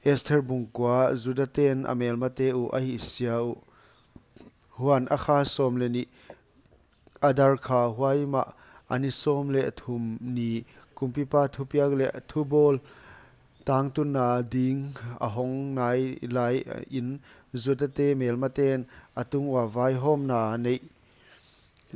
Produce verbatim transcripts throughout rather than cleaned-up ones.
Esther bung kua. Judaten a melmate uh a hihsia uh. Huan a kha sawm leh nih Adar kha, huai mah a ni sawm leh thum ni, kumpipa thupiak leh thubawl tangtunna ding a hong nai lai in, Judate melmaten a tung ua vaihawmna neih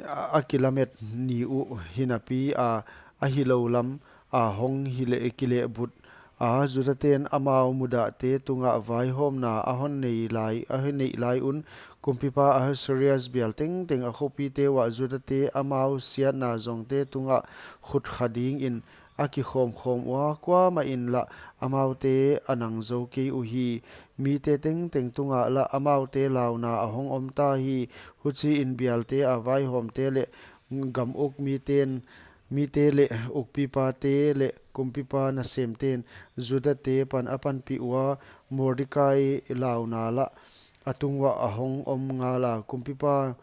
a kilamet ni uh, hinapi a, a hilou lam a hong hileh kilehbut a, Judaten amau mudahte tungah vaihawmna a hon nei lai, a hon neih lai un, kumpipa Ahasuerus bial tengteng a khopite uah Judate amau siatna zongte tungah khut kha dingin a kikhawmkhawm ua, kuamah in lah amaute a nang zou kei uhi. Mite tengteng tungah lah amaute launa a hong om ta hi. Huchiin bialte a vaihawmte leh gam uk miten, mite leh ukpipate leh kumpipa nasemten Judate pan a panpih ua, Mordekai launa lah a tung uah a hong om ngala. Kumpipa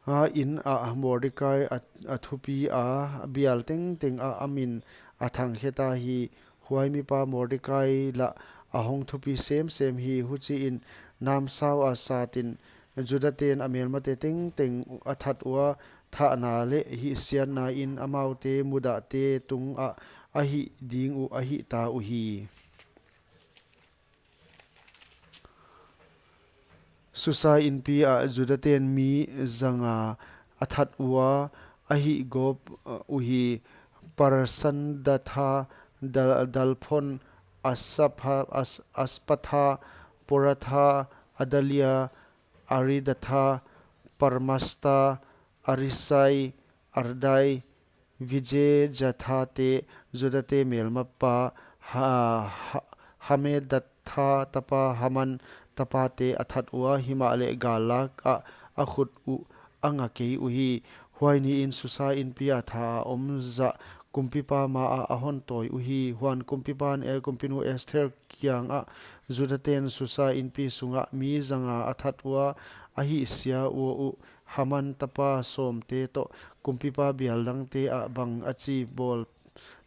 a in ah Mordekai a, a thupi a, bial tengteng ah a min a thangkhe ta hi. Huai mipa Mordekai lah a hong thupi semsem hi. Huchiin namsau a satin Judaten a melmate tengteng a that ua, thahna leh hihsiatna in amaute mudahte tungah a hih ding uh a hih ta uhi. Susa inpi ah Judaten mi zanga a that ua, a hihgawp, uh, uhi. Parshandatha, Dal-, Dalphon, Asapha-, As-, Aspatha, Poratha, Adalia, Aridatha, Parmasta, Arisai, Ardai, Vijejathate, Judate melmapa, Ha-, Ha-, Hamedatha tapa Haman tapate a that ua, himahleh gallak ah a khut uh a nga kei uhi. Huai niin Susa inpi a tha a om zah kumpipa ma ah a hon tawi uhi. Huan kumpipan, eh, kumpinu Esther kiangah, Judaten Susa inpi sungah mi zanga a that ua, a hihsia ua uh Haman tapa sawmte toh kumpipa bial dangte ah bang a chi bawl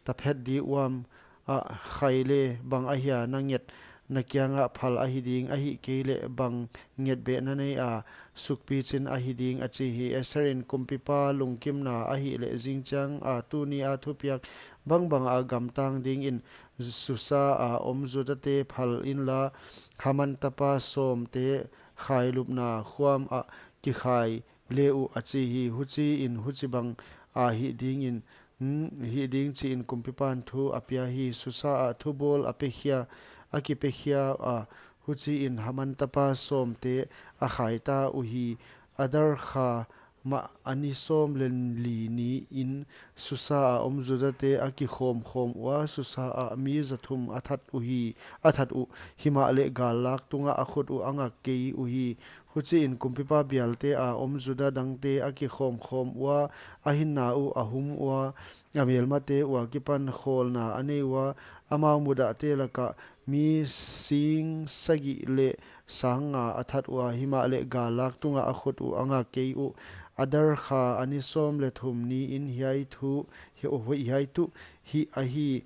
ta phet di uam, a khai leh bang ahia na nget na kiangah phal ahi ding, ahihkeileh bang ngetbehna nei a sukpichin ahi ding, a chi hi. Esther in kumpipa lungkimna ahihleh zingchiang a tuni a thupiak bangbang a gamtang dingin Susa a om Judate phal inla, Haman tapa sawmte khailupna khuam ah kikhai le uh, a chi hi. Huchiin huchibang a hih dingin, hmm, hih ding chiin kumpipan thu a pia hi. Susa ah thubawl a pekhia, a kipekhia a, huchiin Haman tapa sawmte a khai ta uhi. Adar kha mah a ni sawm leh li niin Susa a om Judate a kikhawmkhawm ua, Susa ah mi zathum a that uhi, a that uh, himahleh gallak tungah a khut uh a nga kei uhi. Huchiin kumpipa bialte a om Juda dangte a kikhawmkhawm ua, a hinna uh a hum ua, a melmate ua kipan khawlna a nei ua, amau mudahte lakah mi sing sagih leh sang nga a that ua, himahleh gallak tungah a khut uh a nga kei uh. Adar kha a ni sawm leh thum niin hiai thu, hi-, hiai tuh hih ahi.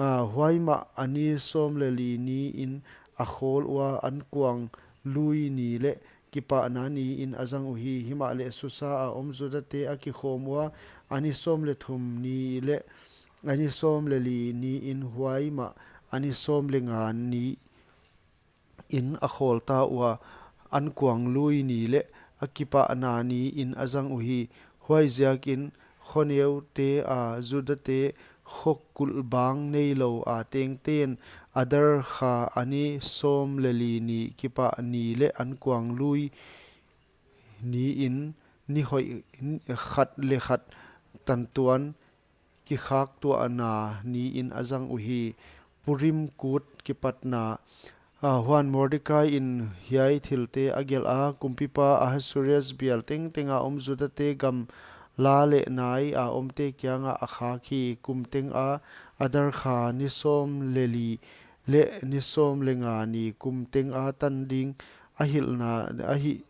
Ah, huai mah a ni sawm leh li niin a khawl ua, ankuang lui ni leh kipahna niin a zang uhi. Himahleh Susa a om Judate a kikhawm ua, a ni sawm leh thum ni leh a ni sawm leh li niin, huai mah a ni sawm leh nga ni in a khawl ta ua, ankuang lui ni leh a kipahna niin a zang uhi. Huaiziakin khoneute a Judate khokulh bang neilou a tengten, Adar kha a ni sawm leh li ni kipah ni leh ankuang lui niin, ni hoih khat leh khat tantuan kikhaktuahna niin a zang uhi. Purim kut kipatna. Ah, huan Mordekai in hiai thilte a gelh a, kumpipa Ahasuerus bial tengteng a om Judate gamla leh nai a omte kiangah a khak hi. Kum teng a Adar kha ni sawm leh li leh ni sawm leh nga ni kum teng a tan ding a hilhna, a hih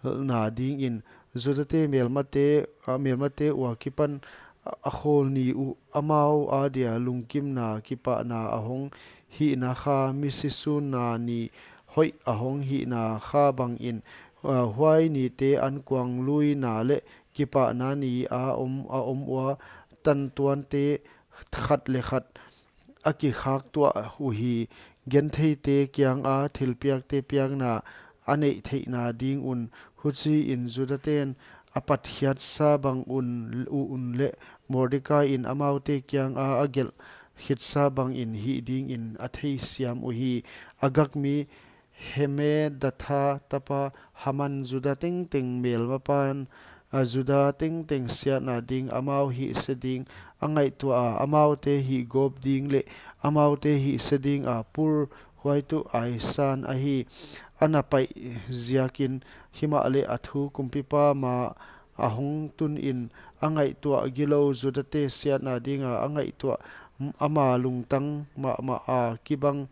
na dingin, Judate melmate, a, melmate ua kipan a, a khawl ni uh, amau adia lungkimna kipahna a hong hihna kha, misisunna ni hoih a hong hihna kha bangin, uh, huai nite ankuangluina leh kipahna ni a om, a om ua, tantuante khat leh khat a kikhaktuah uhi. Gentheite kianga thilpiakte piakna a neih theihna ding un, huchiin Judaten a patkhiatsa bang un, uh un leh Mordekaiin amaute kianga a gelh khitsa bangin hih dingin a theisiam uhi. Agag mi Hamedatha tapa Haman, Juda tengteng melmapan, a Juda tengteng siatna ding amau hihse ding a ngaihtuah a, amaute hihgawp ding leh amaute hihse dinga Pur huai tuh aisan ahi. A na paih ziakin, himahleh a thu kumpipa ma a hong tunin a ngaihtuah gilou, Judate siatna dinga a ngaihtuah, ama lungtang mahmah a kibang,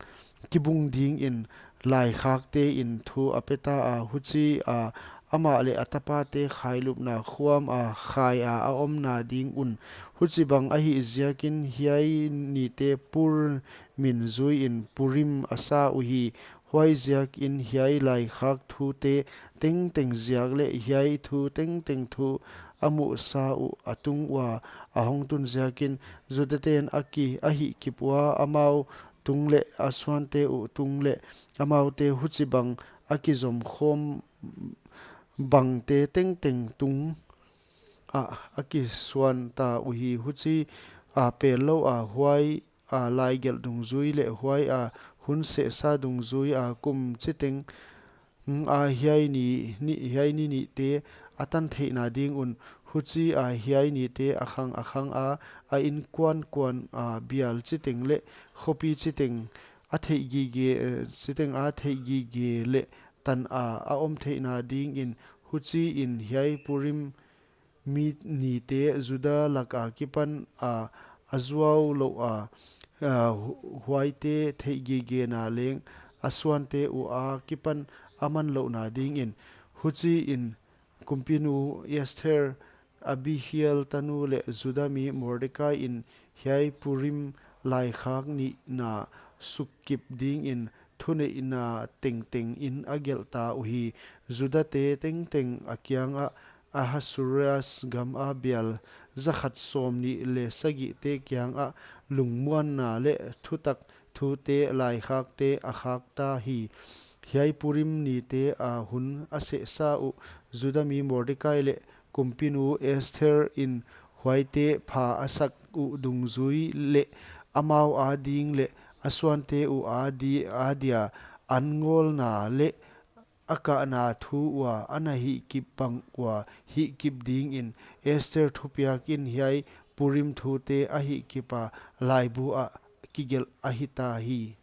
kibung dingin laikhaktein thu a peta a, huchia amah leh a tapate khailupna khuama khaia a omna ding un. Huchibang ahih ziakin hiai nite Pur min zuiin Purim a sa uhi. Huaiziakin hiai laikhak thute tengteng ziak leh hiai thu tengteng thu a muhsa uh a tung ua a hong tun ziakin, Judaten a ki a hihkip ua, amau tung leh a suante uh tung leh amaute huchibang a kizomkhawm bangte tengteng tung ah a kisuan ta uhi. Huchia pelloua huai a laigelh dungzui leh huai a hun sehsa dungzui a kum chiteng a hiai ni, ni, hiai ni nite a tan theihna ding un, huchia hiai nite a khang a khanga, a inkuankuana bial chiteng leh khopi chiteng a theihgige, eh, chiteng a theihgige leh tana a om theihna dingin, huchiin hiai Purim mi nite Juda laka kipan a, a zuau louh a, a, hu-, huaite theihgigena leng a suante uh a kipan a manlouhna dingin. Huchiin kumpinu Esther, Abihail tanu leh Juda mi Mordekaiin hiai Purim laikhak nihna sukkip dingin thuneihna tengtengin a gelhta uhi. Judate tengteng a kiangah Ahasuerus gama bial zakhat sawmnih leh sagihte kiangah lungmuanna leh thutak thute laikhakte a khakta hi. Hiai Purim nite a hun a sehsa uh Juda mi Mordekai leh kumpinu Estherin huaite pha a sak uh dungzui leh amau ading leh a suante uh adi-, adia an ngawlna leh a kahna thu ua a na hihkip bang ua hihkip dingin Esther thupiakin hiai Purim thute a hihkipa laibu ah kigelh ahita hi.